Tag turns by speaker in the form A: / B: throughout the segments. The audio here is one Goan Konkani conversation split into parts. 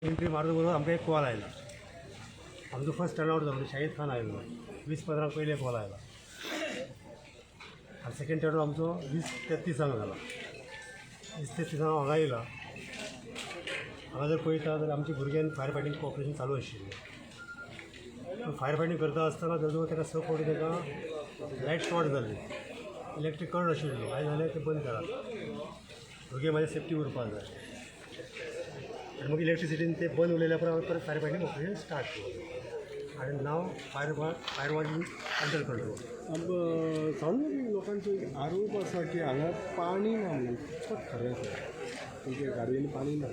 A: एंट्री मारता बरोबर आमकां एक कॉल आयला. आमचो फर्स्ट टर्न आवट जालो, शाहीद खान आयलो 20:15 पयले कॉल आयला आनी सेकेंड टर्न आमचो 20:33 जाला. 20:33 हांगा येयला. हांगा जर पळयता जाल्यार आमच्या भुरग्यांनी फायर फायटींग ऑपरेशन चालू आशिल्लें. फायर फायटींग करता आसतना जवळ जवळ ताका 6 फावटी ताका लायट शॉर्ट जाली, इलेक्ट्रीक करंट आशिल्लो. काय जालें तें बंद करात, भुरगे म्हाजे सेफ्टी उरपाक जाय. आनी मागीर इलेक्ट्रिसिटीन ते बंद उरलेल्या उपरांत परत फायर फायटींग ऑपरेशन स्टार्ट केलें आनी नाव fire fire was under control.
B: Sound लोकांचो एक आरोप आसा की हांगा पाणी ना म्हणून, कितपत खरें आसा? तुमच्या गाडयेन पाणी ना?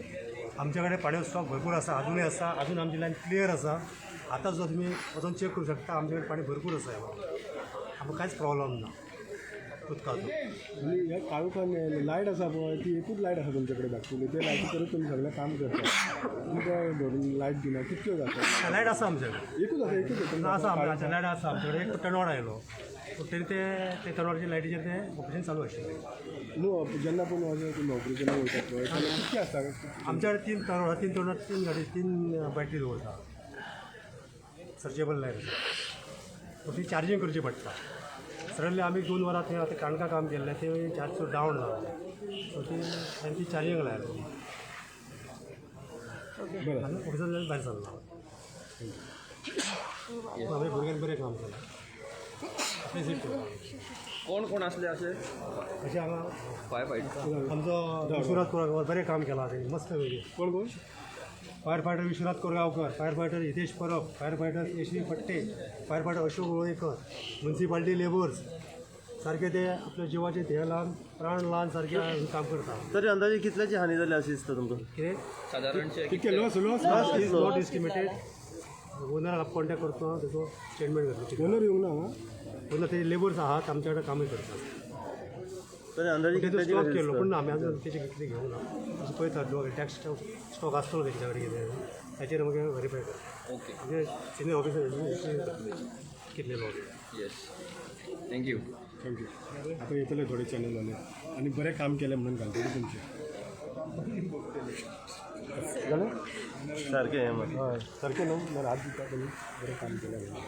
A: आमच्या कडेन पाणयाचो स्टॉक भरपूर आसा, अजूनय आसा. अजून आमची लायन क्लियर आसा. आतां सुद्दां तुमी वचोन चॅक करूं शकता, आमचे कडेन पाणी भरपूर आसा. आमकां कांयच प्रॉब्लम ना उदकाचो.
B: आनी ह्या काळोखान लायट आसा पळय, ती एकूच लायट आसा तुमचे कडेन धाकटुली, ते लायटी करून तुमी सगळें काम करता. तुमकां धरून लायट दिना, कितक्यो जाता?
A: लायट आसा आमच्या कडेन.
B: एकूच आसा, एकूच.
A: आसा आमच्या लायट आसा आमच्या कडेन. एक टर्नआवट आयलो पूण तरी ते ते टर्नआवटच्या लायटीचेर ते ऑपरेशन चालू आशिल्लें.
B: न्हू, जेन्ना पूण अशें तुमी ऑपरेशनाक वयतात पळय तेन्ना कितके आसता?
A: आमच्या कडेन 3 टर्नआवट, 3 टर्नआवट, 3 गाडी, 3 बॅटरी दवरता. सर्चेबल लायट आसा, ती चार्जींग करची पडटा. सडनली आमी 2 वरां थंय आतां काणका काम केल्लें, तें चार्ज डावन जालें, सो ती आनी ती चार्जींग लायली.
B: बरें.
A: आनी ऑफिसांतल्यान भायर सरलो. आमी भुरग्यांनी बरें काम केलें, अप्रिशिएट करता.
C: कोण कोण असले असे?
A: अशें हांगा
C: फायर फायट
A: आमचो विश्वनाथ कोरगांवकर बरें काम केलां तेणी मस्त पैकी.
B: कोण कोण?
A: Fire fighter Vishwanath Korgaonkar, fire fighter Hitesh Parab, fire fighter Yashvi Phadte, fire fighter Ashok Golekar, municipality labours सारखे ते आपल्या जिवाचे ध्येय लावन, प्राण लावन सारखे काम करता.
D: तरी अंदाजे कितल्याची हानी जाली अशी दिसता तुमकां?
A: कितें?
C: सादारणशे
B: कितके loss loss
A: loss is not estimated. ओनराक कॉन्टॅक्ट करतो, तेजो स्टेटमेंट घेतलो.
B: ओनर येवंक ना हांगा?
A: ओनर ते लेबर्स आहात, आमच्या कडेन कामय करतात.
D: तरी अंदाजे
A: तेजो
D: कितल्याची
A: स्टॉक
D: कशी
A: केलो
D: दिसता?
A: पूण आमी अजून तेजे कितले घेवंक ना. तशें पळयता, टॅक्स स्टॉक आसतलो तेंच्या कडेन कितें, ताचेर मागीर व्हेरीफाय करता.
C: ओके.
A: म्हणजे सिनियर ऑफिसर कितले loss.
C: Yes, thank you.
B: Thank you. आतां येतले थोडे चॅनलवाले आनी बरें काम केलें म्हणून घालतले तुमचें. जालें.
D: सारकें हें मरे.
B: हय, सारकें न्हू? नाल्यार हात दिता तुमी बरें काम केलें म्हणून.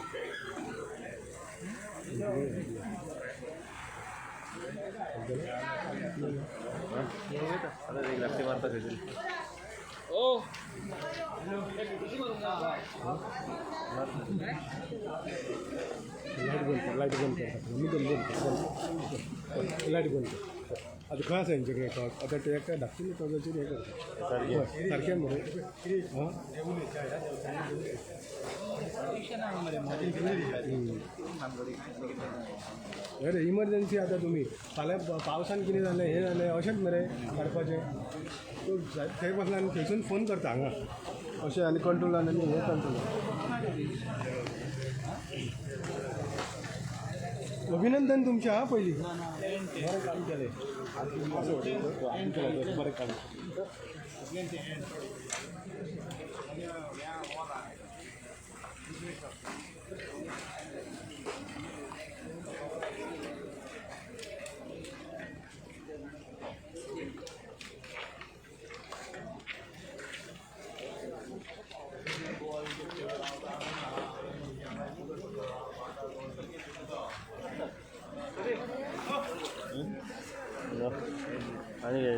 D: आता एक लागते मारता खंयतरी.
C: ओ.
B: लायट बंद कर, लायट बंद कर, मुद्दम बंद कर, बंद कर, लायट बंद कर. आतां खंय आसा हेंचे कडेन टॉर्च? आतां ते एका धाकटुले टॉर्चाचेर हें करता.
D: सारकें.
B: हय, सारकें मरे. हां, अरे इमर्जन्सी. आतां तुमी फाल्यां पावसान कितें जालें, हें जालें, अशेंच मरे काडपाचें. तो थंय बसला आनी थंयसून फोन करता हांगा अशें, आनी कंट्रोलान आनी हें कंट्रोलान. अभिनंदन तुमचें. हां, पयलीं बरें काम केलें. असो बरें काम.
D: आनी काय?